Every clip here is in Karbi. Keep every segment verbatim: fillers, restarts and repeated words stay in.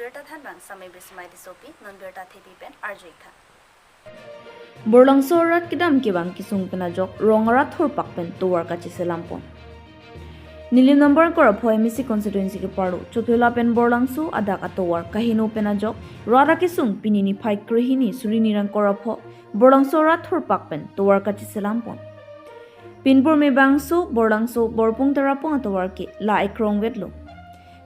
Birta thanbang Samai Bismai Tissopi, non birta thepi pen arju-ik tha. Borlangso arat kedam kevang kesung pen ajok rong arat thurpak pen tovar kacheselam pon. Nilim number ingkoi ra pho M A C constituency keparlo Chophela pen Borlangso adak atovar kaheno pen ajok rat akesung pini niphai krehini suri nirang ingkoi ra pho Borlangso arat thurpak pen tovar kacheselam pon. Pinpur me bangso Borlangso Borpung Tarapung atovar ke la ekrong vetlo.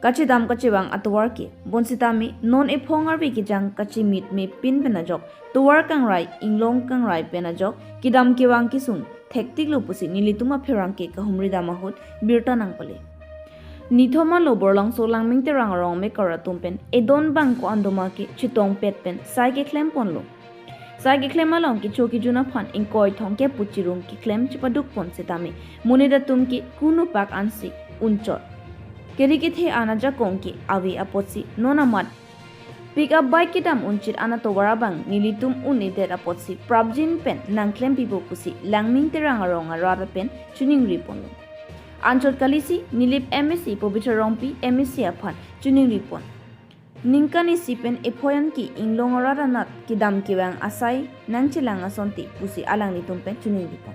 Kachedam kachevang atovar ke, bonsitame non ephong arve kejang kachimit me pin pen ajok tovar kangrai, inglong kangrai pen ajok kedam kevang kesung thektiklo pusi nelitum apherangke kahumridam ahut birta nangpale. Nithom alo Borlangso Langming Terang arong mekar atum pen edon bang ko-an doma ke chetongpet pen sai keklem ponlo. Sai keklem along kecho kejun aphan ingkoi thomkep pu chirung keklem chepaduk pon setame monit atum ke kunupak ansi unchot. Keri kethe an ajakong ke ave apotsi non amat pick up bike kedam unchit an atovar abang nelitum un-edet apotsi prapjin pen nangklem pipo pusi Langming Terang arong arat pen chiningri ponlo. Anchot kalisi Nilip M A C Pabitra Rongpi M A C aphan chiningri pon. Ningkan isi pen ephoi an ke inglong arat anat kedam kevang asai nangchelang asonte pusi alanglitum pen chiningri pon.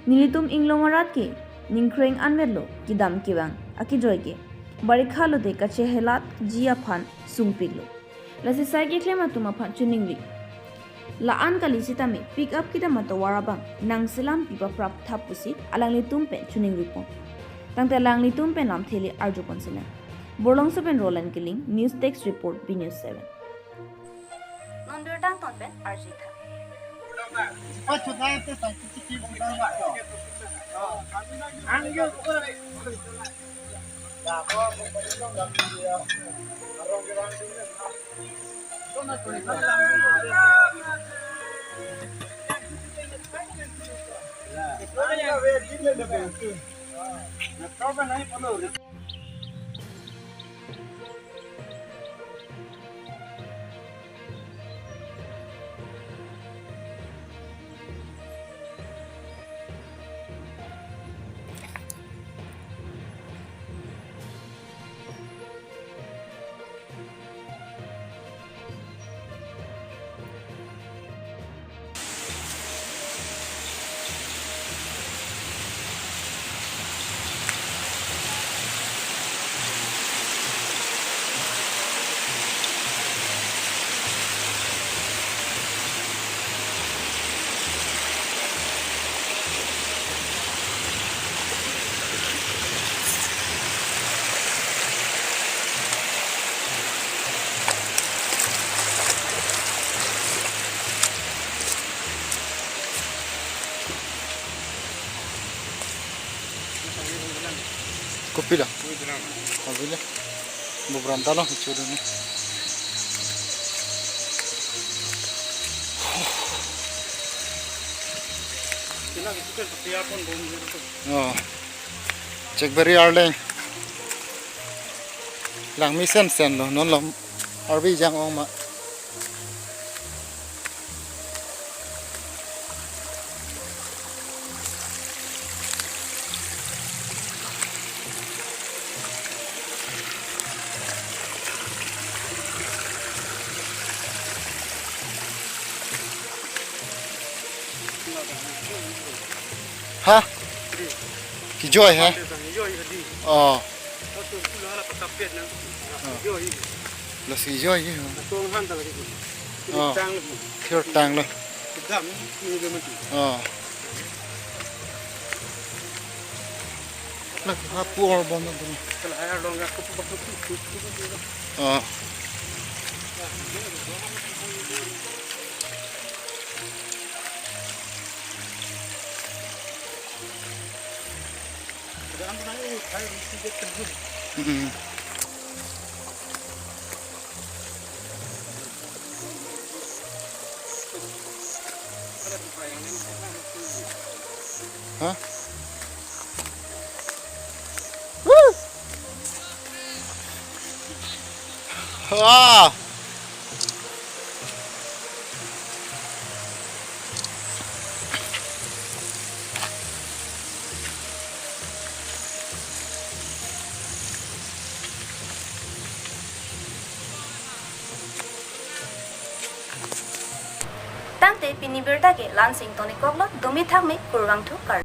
Nelitum inglong arat ke ningkreng anvetlo kedam kevang akejoi ke. Barikha lote kachehelatji aphan sungpiklo. Lasi sai keklem atum aphan chiningri. La-an kali sitame pick up kedam atovar abang nangselam pi paprap tha pusi alanglitum pen chiningri pon. Tangte alanglitum pen lamthe le arju pon sinang. Borlangso pen Roland Killing, News Desk Report, B News seven. Non birta angton pen arju-ik tha. Kopi lo? Kopi lo? Bo branda lo, hichu dun. Oh. Chekberi Arleng. Langmesen sen lo, non lo arve jang ong ma. Ha? Kejoi he? Oh. Lasi kejoi he. Oh. Thirtang lo. Oh. Lake hapu or bom na dun. Oh. Mm. Ha? Woo! Ah! Tangte pini birta ke la-ansi ingtonikoklo, dome thakme, kurvangthu.